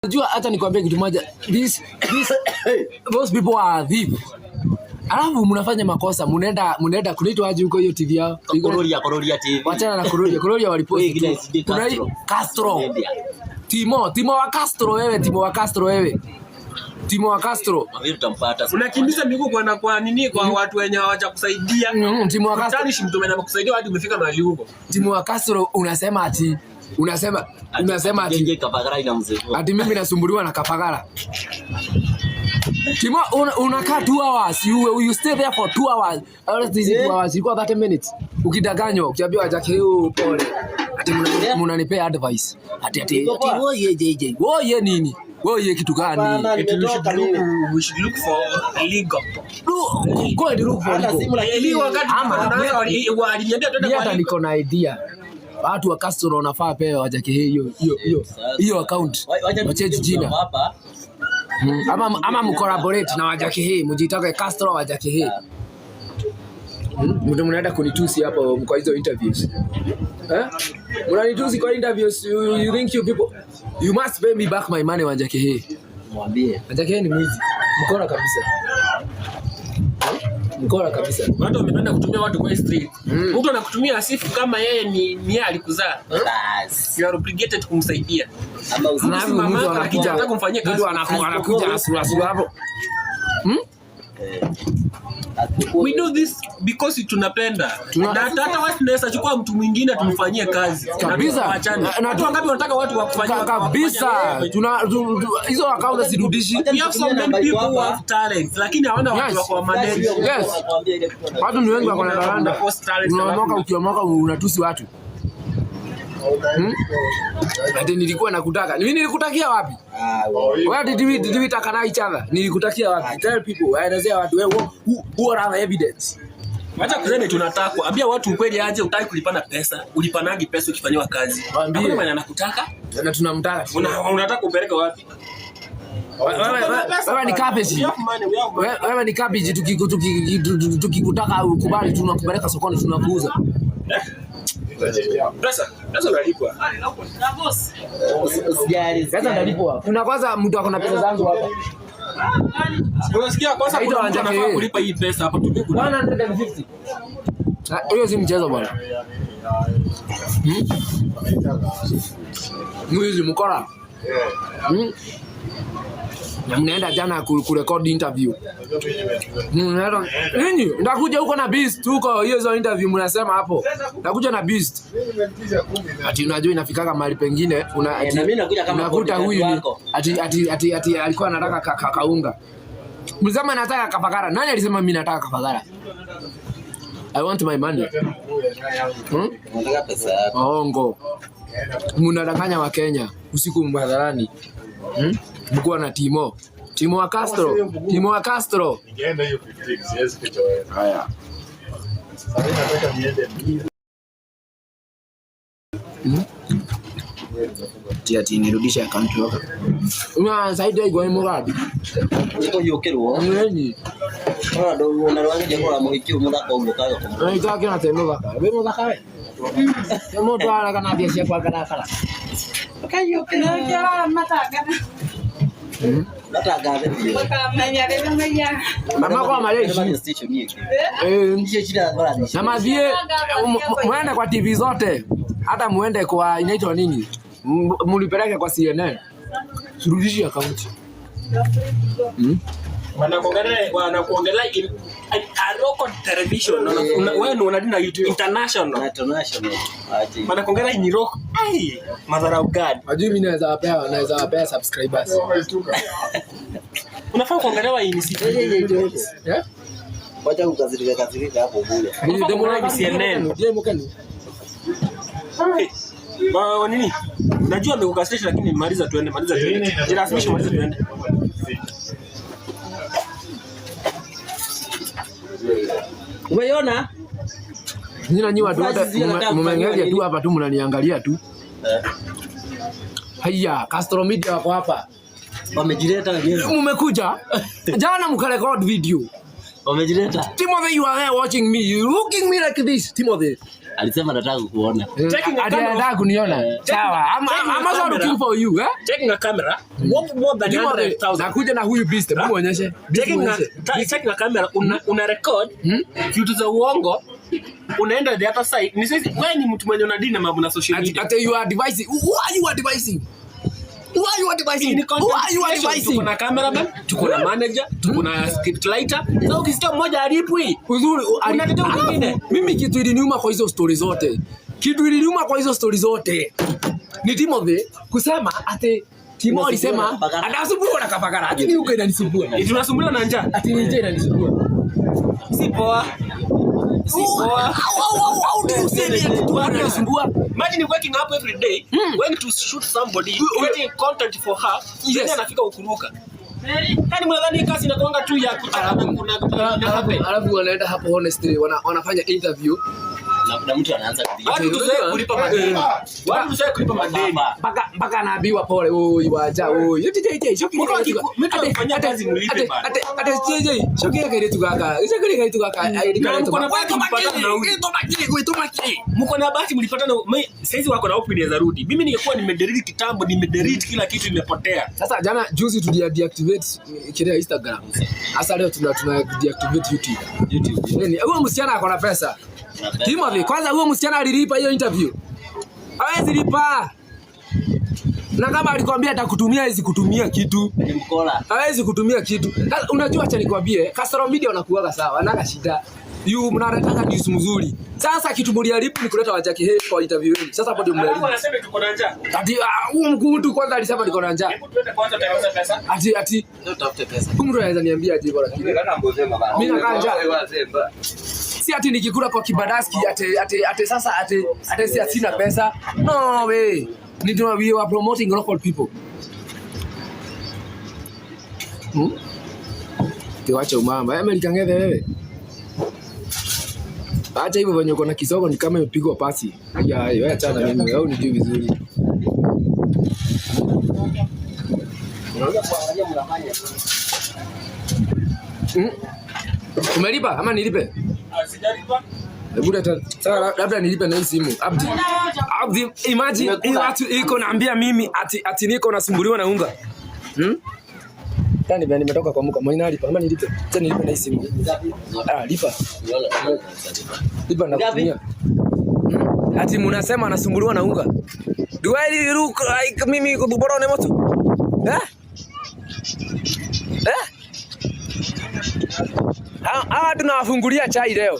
Unajua hata nikwambie kitu moja. This those people are thief. Alafu mnafanya makosa, mnaenda kunaitwa aje huko hiyo TV yao? Kururia, Kururia TV. Wachana na Kururia. Kururia walipost. Wewe ingine tu. sijui Kuna hii Castro. Castro. Media. Timo wa Castro wewe, Timo wa Castro wewe. Timo wa Castro. Mwambie tutampata. Unakimbiza miguu kwa nini, kwa watu wenye hawajakusaidia. Timo wa Castro. Utanishi mtu mwenye amekusaidia hadi umefika mahali huko. Timo wa Castro unasema ati unasema ati Jenje Kapagara inamzingua. Ati mimi nasumbuliwa na Kapagara. Timo unakaa 2 hours, you stay there for 2 hours. All these 2 hours, ilikuwa 30 minutes. Ukidanganywa, ukiambiwa Jackie huyu pole. Ati mnanipea advice. Ati wewe je. Wewe nini? Wewe kitu gani? Hapana, Eti we should nimetoka mimi. look, we should look for legal. Go and look for Hata legal. simu lakini Ili wakati tunaanza waliniambia twende Mimi kwa hata legal. niko na idea. Watu wa Castro wanafaa pewa Jackie hiyo hiyo account. Wacha Wachange jina. Hapa. Ama mcollaborate na Wajaki hii, mjitake Castro Wajaki hii. Mtu mnaenda kunitusi hapo kwa hizo interviews. Eh? Mnanitusi kwa interviews, you think you people you must pay me back my money Wajaki hii. Mwambie. Wajaki hii ni mwizi. Mkora kabisa. Mkora kabisa. Watu wamependa kutumia watu kwa street. Mtu anakutumia sifu kama yeye ni yeye alikuzaa. Bas. You are obligated kumsaidia. Ama usi Alafu mama mtu yako anakuja, anataka kumfanyia kazi. mtu anakuja na sura sura hapo. We do this because tunapenda. Na hata watu tunaweza chukua mtu mwingine tumfanyie kazi. Kabisa. Na tuachane. Na Watu wangapi wanataka watu wa kufanyia Kabisa. Hizo account zirudishi. We have so many people who have talents lakini hawana watu wa kuwa manage. Yes. Watu ni wengi wako na talanta. Post talents Unaomoka, alafu- ukiomoka unatusi watu. Ati nilikuwa nakutaka. Mimi nilikutakia wapi? Where did we talk na each other? Nilikutakia wapi? Tell people, elezea watu wewe who are the evidence? Acha kusema tunatakwa. Ambia watu ukweli aje, utaki kulipana pesa. Ulipanagi pesa ukifanyiwa kazi. Waambie. Hakuna mwenye anakutaka. Na tunamtaka. Unataka upeleke wapi? Wewe ni cabbage. We have money, we have money. Wewe ni cabbage, tukikutaka ukubali tunakupeleka sokoni tunakuuza. Pesa, pesa unalipwa. Usijali. Pesa ndalipwa. Kuna kwanza mtu ako na pesa zangu hapa. Unasikia kwanza Haitwa kuna mtu Wanjake. anafaa kulipa hii pesa hapa tujue kuna 150. Ah, hiyo si mchezo bwana. Mwizi mkora. Na mnaenda jana kurecord interview. Mnaenda nini? Ndakuja huko na Beast huko hiyo hizo interview mnasema hapo. Ndakuja na Beast. Ati unajua inafikaga mahali pengine una ati, na mimi nakuja kama unakuta bodyguard huyu ni wako. ati alikuwa anataka kaunga. Mlisema nataka Kapagara. Nani alisema mimi nataka Kapagara? I want my money. Unataka pesa yako. Waongo. Mnadanganya wa Kenya usiku hadharani. Mkuwa na Timo. Timo wa Castro. Timo wa Castro. Ningeenda hiyo 15 siwezi kuchoweza. Haya. Sasa nataka niende mbili. Ati nirudishe account yako. Una saidi iko ni muradi. Niko yukirwo. Nini? Ora ndo na rwangi kwa muhiki muthaka uguo kaga kũmũ. Na itake na temo thaka. We muthaka we. Nĩ mũndũ araga na mbia ciakwa ngarakara. Matangathe biũ. Makamenya rĩrĩa maiyaga. Mama kwa Malaysia. Station ĩngĩ. Eh. Icio cirathiĩ. Na mathie muende kwa TV zote, hata muende kwa inaitwa nini, mulipeleke kwa CNN, surudishi account. Wanakuongelea in a local television. Wewe ndio unadina international. International. Aje. Wanakuongelea in rock. Ai, madharau gani? Najui mimi naweza wapea subscribers. Unafaa kuongelewa in city. Eh? Wacha kukasirika kasirika hapo bure. Ni demo Unafaa CNN. Demo kanu. Ba nini? Najua amekukasirisha lakini maliza tuende, maliza tuende. Jilazimishe maliza tuende. Umeiona? Nyinyi na nyinyi watu wote Francis anataka mmeangalia kufanyiwa tu hapa tu mnaniangalia tu. Eh. Haya, Castro Media wako hapa. Wamejileta wenyewe. Mmekuja jana mkarecord video. Wamejileta. Timothy, you are there watching me. You looking me like this, Timothy. Alisema nataka kukuona. Taking a Ati camera. anataka kuniona. Sawa. Taking I'm a also camera. looking for you, eh? Taking a camera worth more than Timothy, 100,000. nakuja na huyu beast, hebu muonyeshe. Beast Taking a, muonyeshe. taking a camera una record vitu za uongo, unaenda the other side. Ni sisi, wewe ni mtu mwenye unadili na mambo na social media. Ati you are advising. Who are you advising? Who are you advising? Ni Who are you content creation. advising? Tuko na cameraman, tuko na manager, tuko na script writer. Sasa ukisikia mmoja alipwi, Uzuri Unaletea mwingine. Alafu, mimi kitu iliniuma kwa hizo story zote, kitu iliniuma kwa hizo story zote ni Timothy kusema ati Timo alisema Kapagara. anasumbua na kapagara, ati ni huko inanisumbua, tunasumbuliwa na njaa. ati ni njaa inanisumbua. Si poa. Si poa. How do you say me ati tumbo inanisumbua? Imagine waking up every day, going to shoot somebody, creating content for her, then anafika ukuruka. Yaani mnadhani hii kazi inakuanga tu ya kuchana kuna na happen. Alafu wanaenda hapo honestly, wanafanya interview Na kuna mtu anaanza kulia. Watu tuzoee kulipa madeni. Watu tuzoee kulipa madeni. Mpaka anaambiwa pole, oi wacha, oi ati JJ shoki Mtu mtu akifanyia kazi mlipe bana. ati ati JJ shoki kairetu gaka, shoki kairetu gaka, Na mko na bahati mlipatana na huyu. Mko na bahati mlipatana saizi wako na hope inaweza rudi. Mimi ningekuwa nimedelete kitambo, nimedelete kila kitu imepotea. Sasa jana juzi tulia deactivate kile Instagram. Sasa leo tuna deactivate YouTube. YouTube. Nini? Huyo msichana ako na pesa. Timothy, kwanza huyo msichana alilipa hiyo interview. Hawezi lipa. Na kama alikwambia atakutumia, hawezi kutumia kitu. Ni mkola. Hawezi kutumia kitu. Sasa unajua, acha nikwambie, Castro Media wanakuwaga sawa, wanaga shida. You mnaletaka news mzuri. Sasa kitu mliharibu ni kuleta Wajaki Hey kwa interview yenu. Sasa hapo ndio Alafu mliharibu. anasema tuko na njaa. Ati huyu mkuu mtu kwanza alisema niko na njaa. Hebu tuende kwanza tutengeneze pesa. Ati Ndio tutafute pesa. huyu mtu anaweza niambia aje bora kile. Mimi nakaa njaa. Si ati nikikula kwa kibadaski ati sasa ati si sina pesa. No way. Ni tuna we are promoting local people. Kiwacha umama. Wewe Amerika ng'ethe wewe. Acha hivyo venye uko na kisogo ni kama imepigwa pasi. Ya, wewe achana na mimi, wewe unijui vizuri. Unaweza kuangalia mnafanya. Umelipa ama nilipe? Sijalipa. Hebu leta sasa, labda nilipe na hii simu. Abdi. Abdi, imagine hii watu iko naambia mimi ati niko nasumbuliwa na unga. Tani bani nimetoka kwa muka. Mwenye nalipa ama nilipe? Acha nilipe na hii simu. Ah, lipa. Lipa na kutumia. Ati mnasema anasumbuliwa na unga. Do I look like mimi kubora na moto? Eh? Eh? Hawa tunawafungulia chai leo.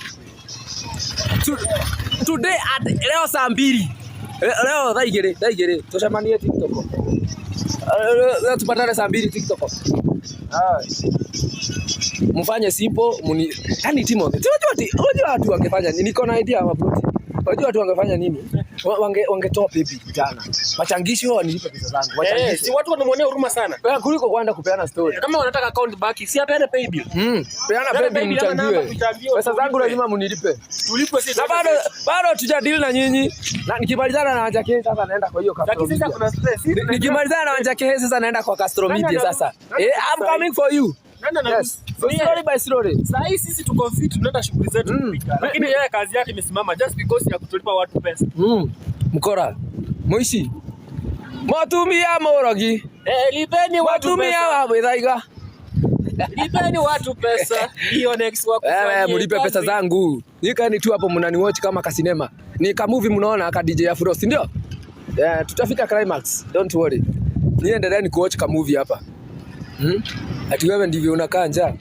Today at leo saa 2. Leo thaa igĩrĩ tucemanie TikTok. Leo tupatane saa 2 TikTok. Ah. Mfanye simple muni, yani Timothy. Unajua watu wangefanya nini? Niko na idea mabroti. Unajua watu wangefanya nini? Wangetoa baby jana. Machangisho wanilipe pesa zangu. Machangisho. Si watu wanamwonea huruma sana. Kuliko kwenda kupeana story. Kama wanataka account back, si apeane pay bill. Peana Peana pay bill pay bill ama namba mchangiwe. tuchangiwe, Pesa zangu tulipe. lazima mnilipe. Tulipwe sisi. Na bado tujadili na nyinyi. Na nikimalizana na Wanja sasa naenda kwa hiyo Castro Lakini sasa Media. kuna stress. Nikimalizana na Wanja sasa naenda kwa Castro Media sasa. I'm coming for you. Nani Yes. Slowly by slowly. Saa hii sisi tuko fit, tunaenda shughuli zetu kupika. Lakini yeye kazi yake imesimama just because ya kutulipa watu pesa. Mkora. Muici. Motumia morogi. Lipeni watu Motumia pesa. wa mwithaiga. Lipeni watu pesa. Hiyo next wa Wewe mlipe pesa zangu. Nikani tu hapo mnaniwatch kama kasinema. Ni ka movie mnaona ka DJ Afro, si ndio? Yeah, tutafika climax. Don't worry. Ni endeleeni kuwatch ka movie hapa. Ati wewe ndivyo unakaa njaa.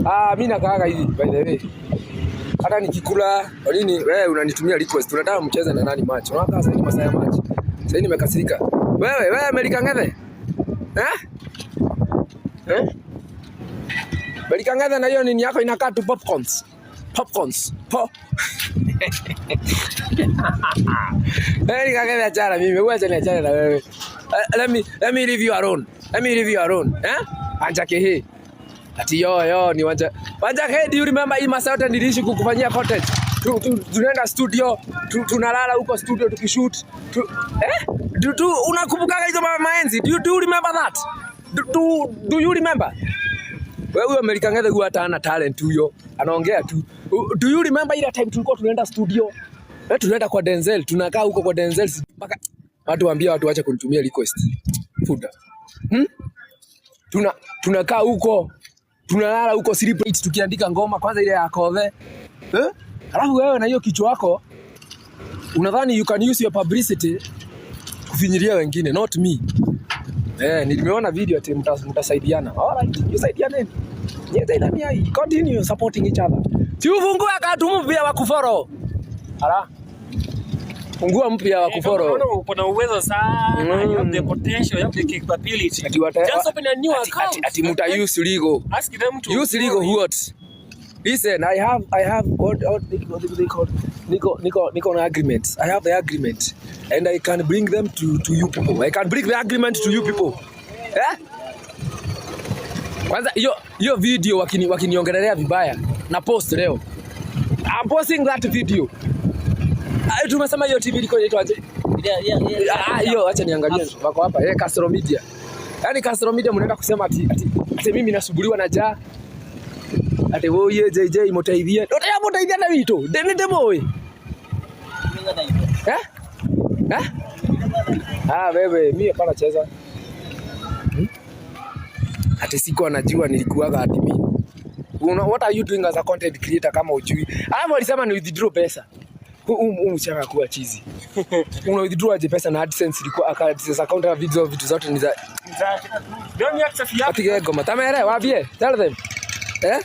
Ah, mimi nakaaga hivi by the way. Hata nikikula kwa nini wewe unanitumia request? Unataka mcheze na nani match? Unakaa sasa ni masaa ya match. Sasa nimekasirika. Wewe Amerika ng'ethe. Eh? Eh? Amerika ng'ethe na hiyo nini yako inakaa tu popcorns. Popcorns. Po. Amerika ng'ethe achana mimi. Wewe acha niachane na wewe. Let me leave you alone. Let me leave you alone. Eh? Anjake hii. Ati yo ni Wanja. Wanja hey, do you remember hii masaa yote niliishi kukufanyia content? Tunaenda studio, tunalala huko studio tukishoot. Eh? Do unakumbukaga hizo maenzi? Do you remember that? Do you remember? Wewe huyo Amerika ng'ethe huyo hata hana talent huyo. Anaongea tu. Do you remember ile time tulikuwa tunaenda studio? Na tunaenda kwa Denzel, tunakaa huko kwa Denzel mpaka watu waambie watu waache kunitumia request. Fuda. Hmm? Tunakaa huko. Tunalala huko sleep late tukiandika ngoma kwanza ile ya Kothe. Eh? Alafu wewe na hiyo kichwa yako unadhani you can use your publicity kufinyilia wengine, not me. Eh, nimeona video ati mtasaidiana. All right, you saidianeni. Nyete continue supporting each other. Si ufungue account mpya wa kufollow. Ala. Fungua mpya wa kufollow. Unaona uko na uwezo sana. You have the potential, you have the capability. Just open a new account. Ati muta use legal. Ask them to use legal what? Listen, I have what they call niko na agreement. I have the agreement and I can bring them to you people. I can bring the agreement to you people. Eh? Kwanza hiyo video wakiniongelelea vibaya na post leo. I'm posting that video. Ah, tumesema hiyo TV ilikuwa inaitwa aje? Yeah. Ah, hiyo acha niangalie. Wako hapa. Eh, Castro Media. Yaani Castro Media mnaenda kusema ati mimi nasumbuliwa na njaa. Ati wewe JJ muteithie. Ndote muteithie na witu. Ndini ndimũĩ. Eh? Eh? Ah, wewe mimi hapana cheza. Ati siku anajua nilikuwaga admin. What are you doing as a content creator kama hujui? Ah, walisema ni withdraw pesa. Huu mchanga kuwa chizi. Una withdraw aje pesa na AdSense ilikuwa AdSense account na video vitu zote ni za Don't access yako. Atige ngoma. Tamere waambie, tell them. Eh?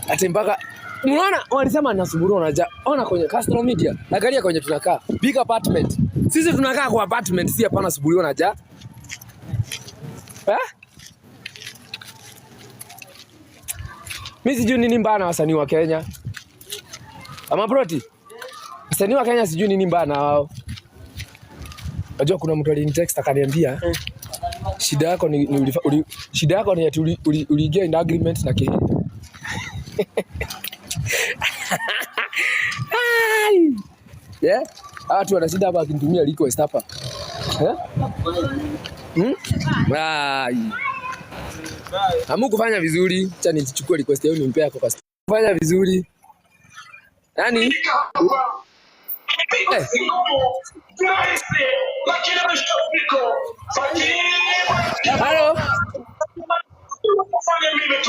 Ati mpaka unaona walisema nasumbuliwa na njaa. Ona kwenye Castro Media, angalia kwenye tunakaa. Big apartment. Sisi tunakaa kwa apartment, si hapana sumbuliwa na njaa. Eh? Mimi sijui nini mbaya na wasanii wa Kenya. Ama proti? Wasanii wa Kenya sijui nini mbaya na wao. Unajua kuna mtu alinitext akaniambia shida yako ni shida yako ni ati uliingia in agreement na Kenya. Ai. Yeah? Watu wanashinda hapa akinitumia request hapa. Eh? Hmm? Ai. Hamu kufanya vizuri, acha nichukue request yenu nimpe yako kwa. Kufanya vizuri. Yaani eh. Halo.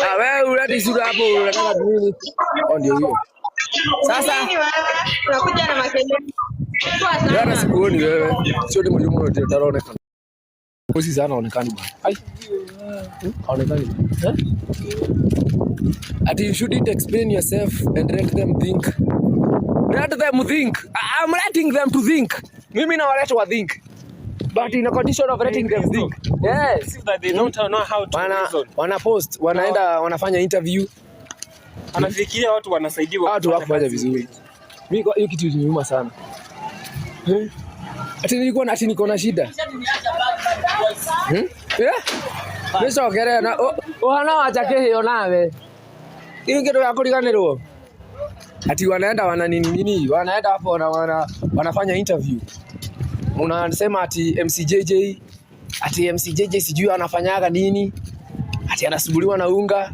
Ah, wewe uleti sura hapo unataka nini? Oh, ndio hiyo. Sasa Nini wewe? Unakuja na makelele. Poa sana. Jana sikuoni wewe. Sio ni mwalimu ndio utaonekana. Bosi sana haonekani bwana. Ai. Haonekani. Eh? Ati you shouldn't explain yourself and let them think. Let them think. I'm letting them to think. Mimi na waleta wa think. But in a condition of letting them think. Yes. See that they don't know how to reason. Wana post, wanaenda wanafanya interview. Anafikiria watu wanasaidiwa. Watu hawakufanya vizuri. Mimi hiyo kitu iliniuma sana. Eh? Ati nilikuwa ati niko na shida. Eh? Nĩcokere na ũhana wa Jakĩhĩo nawe. Kĩu kĩndũ gĩa kũriganĩrwo. Ati wanaenda wana nini nini, wanaenda hapo wanafanya interview. Unasema ati MCJJ, ati MCJJ sijui anafanyaga nini, ati anasumbuliwa na unga,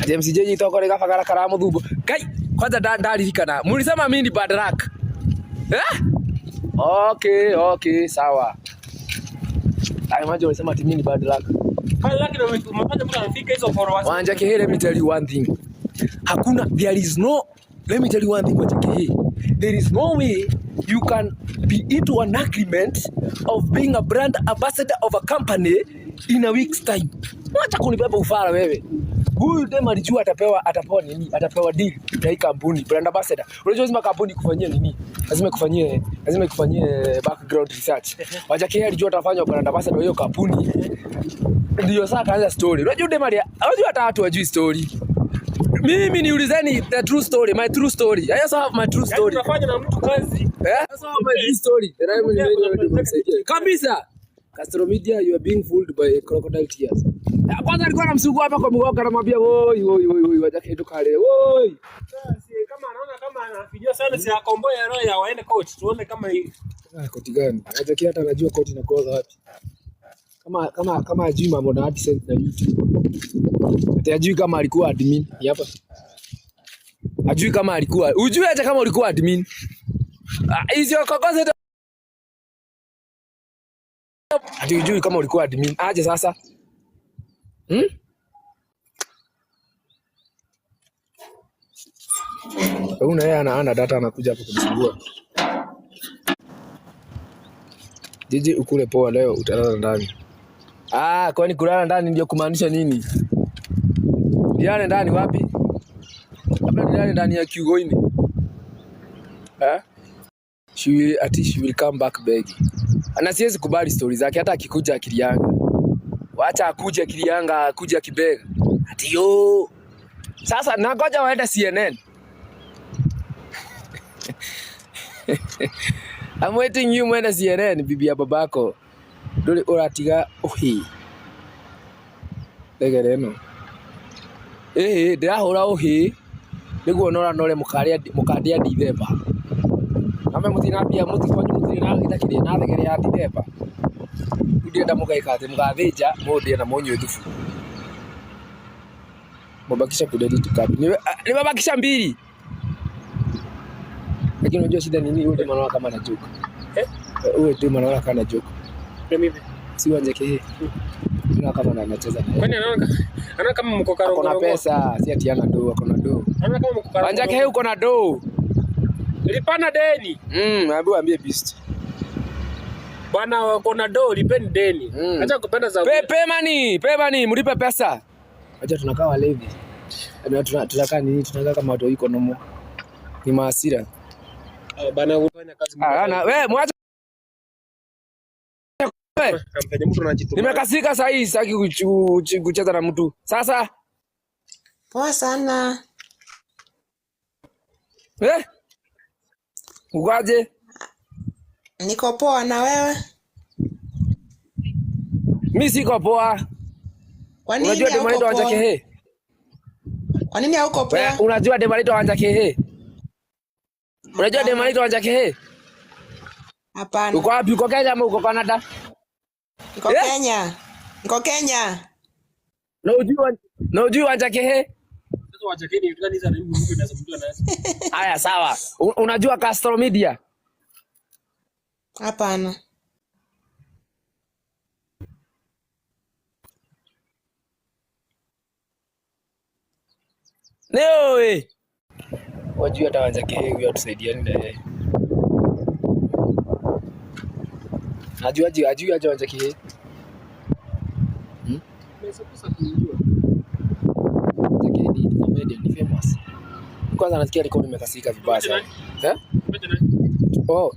ati MCJJ toko rĩ gabagara karamũthumbu. Kai, kwanza ndaririkana. Mulisema mimi ni bad luck. Eh? Okay, okay, sawa. Ai, maji walisema ati mimi ni bad luck. Bad luck ndio umefanya mtu anafika hizo followers. Wanja Kehe, let me tell you one thing. Hakuna, there is no, let me tell you one thing, Wanja Kehe. There is no way you can be into an agreement of being a brand ambassador of a company in a week's time. Wacha kunibeba ufala wewe. Huyu dem alijua atapewa nini? Atapewa deal na hii kampuni, brand ambassador. Unajua lazima kampuni ikufanyie nini? Lazima ikufanyie background research. Wanja Kehe alijua atafanywa brand ambassador wa hiyo kampuni. Ndio sasa akaanza story. Unajua dem unajua hata watu wajui story. Mimi niulizeni the true story, my true story. I also have my true story. Yaani unafanya na mtu kazi. Eh? I also have my true story. Kabisa. Castro Media, you are being fooled by crocodile tears. Kwanza alikuwa anamsugua hapa kwa mgongo anamwambia woi woi woi woi wacha kitu kale. Woi. Kama anaona kama anafinywa sana si akomboe roho ya waende court tuone kama hii. Ah, koti gani? Wacha hata anajua koti inakuwa wapi. Kama ajui mambo na AdSense na YouTube. Ati ajui kama alikuwa admin. Ni hapa. Ajui kama alikuwa. Ujui hata kama ulikuwa admin. Ah, hizo kokoze ati hujui kama ulikuwa admin. Aje sasa? Hmm? Huyu yeye ana data anakuja hapa kunisumbua. Jiji ukule poa leo utalala ndani. Ah, kwani kulala ndani ndio kumaanisha nini? Nilale ndani wapi? Labda nilale ndani ya kiugoini. Eh? She will, ati she will come back begi. Na siwezi kubali stori zake hata akikuja akilianga. Wacha akuje akilianga, akuje akibega. Ati yo. Sasa nangoja waende CNN. I'm waiting you mwende CNN bibi ya babako. Nduri uratiga uhi. Regere ĩno. Ĩhĩ ndĩrahũra ũhĩ nĩguo noranore mũkandĩa Dithemba. Name mũtirĩ na mbia mũti kwanyu mũtirĩ na gĩta kĩrĩa na thegere ya Dithemba. Rĩu ndĩrenda mũgeka atĩ mũgathĩnja mũndĩe na mũnyue thubu. Mabakisha kudedi tukapi. Nimebakisha mbili. Lakini unajua shida ni nini? Huyo demu anaona kama ana joke. Eh? Huyo demu anaona kama ana joke. Ndio mimi. Si wanje kehe. Anaona kama anacheza na yeye. Kwani anaona kama mko Ako na karongo. pesa, si ati ana do, ako na do. Anaona kama mko karongo. Wanja kehe uko na do. Lipana deni. Ambiwa ambie beast. Bwana wako na do, lipeni deni. Acha kupenda za Pay money, pay money, mlipe pesa. Acha tunakaa walevi. Tunakaa nini? Tunakaa kama watu wiko nomo. Ni maasira. Bana unafanya kazi. Ah, na wewe mwache. Mpenye mtu anajituma. Nimekasirika saa hii, sitaki kucheza na mtu. Sasa Poa sana. eh? Ukaje? Niko poa na wewe? Mimi siko poa. Kwa nini Unajua demu hauko anaitwa Wanja poa? Kehe? Kwa nini hauko Wewe poa? unajua demu anaitwa Wanja Kehe? Unajua demu Hapana. anaitwa Wanja Kehe? Hapana. Uko wapi? Uko Kenya ama uko Canada? Niko Eh? Kenya. Niko Kenya. Na ujui Wanja Kehe? Sasa wacha kini gani hizo mtu anaweza mtu anaweza. Haya sawa. Unajua Castro Media? Hapana. Leo eh. Wajui hata Wanja Kehe huyo atusaidiani na yeye. Ajui ajui aje Wanja Kehe. Unaweza kumjua. Wanja Kehe ni comedian, ni famous. Kwanza nasikia alikuwa nimekasirika vibaya sana. Eh? Oh,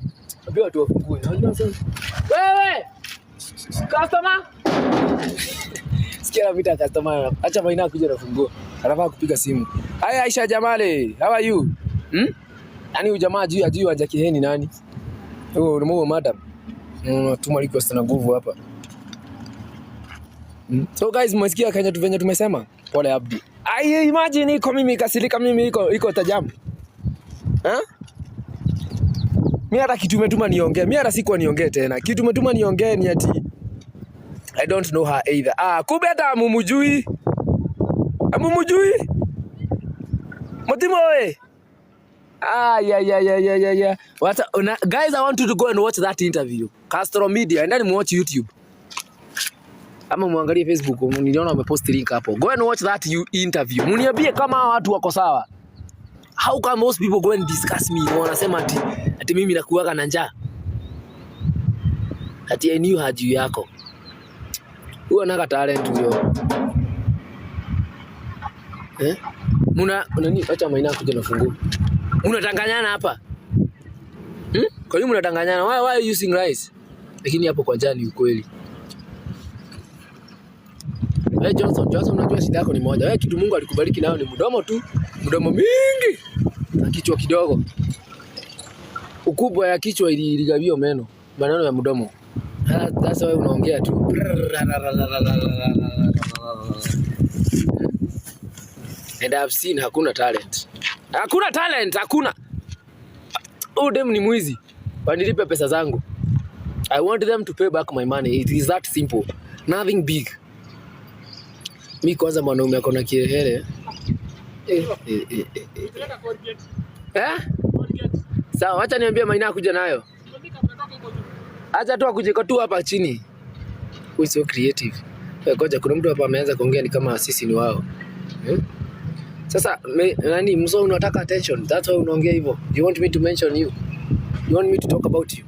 ambia watu wafungue. Unajua sasa. Wewe! Customer! Sikia anapita customer. Acha Maina kuja na funguo. Anafaa kupiga simu. Haya Aisha Jamale, how are you? Hmm? Yaani huyu jamaa ajui Wanja Kehe ni nani? Huyo ni mwa madam. Tuma request na nguvu hapa. So guys, mmesikia Kenya tu venye tumesema? Pole Abdi. Ai, imagine iko mimi kasirika mimi iko tajamu. Eh? Mimi hata kitu umetuma niongee. Mimi hata sikuwa niongee tena. Kitu umetuma niongee ni ati I don't know her either. Ah, kumbe hata amumujui. Amumujui. Mutimo we. Ah, yeah, yeah, yeah, yeah, yeah, yeah. What, guys, I want you to go and watch that interview. Castro Media, and then watch YouTube. Ama muangalie Facebook, niliona wamepost link hapo. Go and watch that interview. Muniambie kama hawa watu wako sawa. How come most people go and discuss me? Wanasema ati mimi nakuaga na njaa. Ati I knew her juu yako. Huyo anaka talent huyo. Eh? Muna nani, acha Maina kuja na funguo. Mnatanganyana hapa. Kwa nini mnatanganyana? Why are you using rice? Lakini hapo kwa njaa ni ukweli. Wewe Johnson unajua shida yako ni moja. Wewe kitu Mungu alikubariki nayo ni mdomo tu. Mdomo mingi na kichwa kidogo. Ukubwa ya kichwa iligawiwa meno, maneno ya mdomo. Sasa wewe unaongea tu. And I've seen hakuna talent. Hakuna talent, hakuna. Oh, dem ni mwizi. Wanilipe pesa zangu. I want them to pay back my money. It is that simple. Nothing big. Mi kwanza mwanaume ako na kiherehere. Eh? Sawa, acha niambie Maina akuja nayo. Acha tu akuje kwa tu hapa chini. Who is so creative. Wewe ngoja, kuna mtu hapa ameanza kuongea ni kama sisi ni wao. Hmm? Sasa nani mzo, unataka attention. That's why unaongea hivyo. You want me to mention you? You want me to talk about you?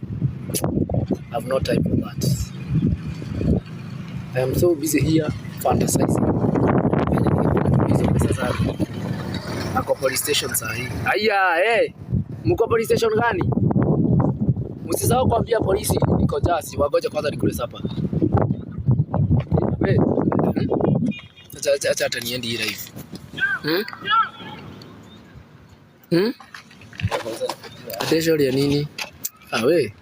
I have no time for that. I am so busy here fantasizing. Venye ningependa tu hizo pesa zangu. Ako police station saa hii. Aya, eh. Mko police station gani? Msisahau kuambia polisi niko jasi. Wagoja kwanza nikule supper. We. Acha acha acha hata niendi hii live. Hmm? Hmm? Attention ya nini? Ah, we.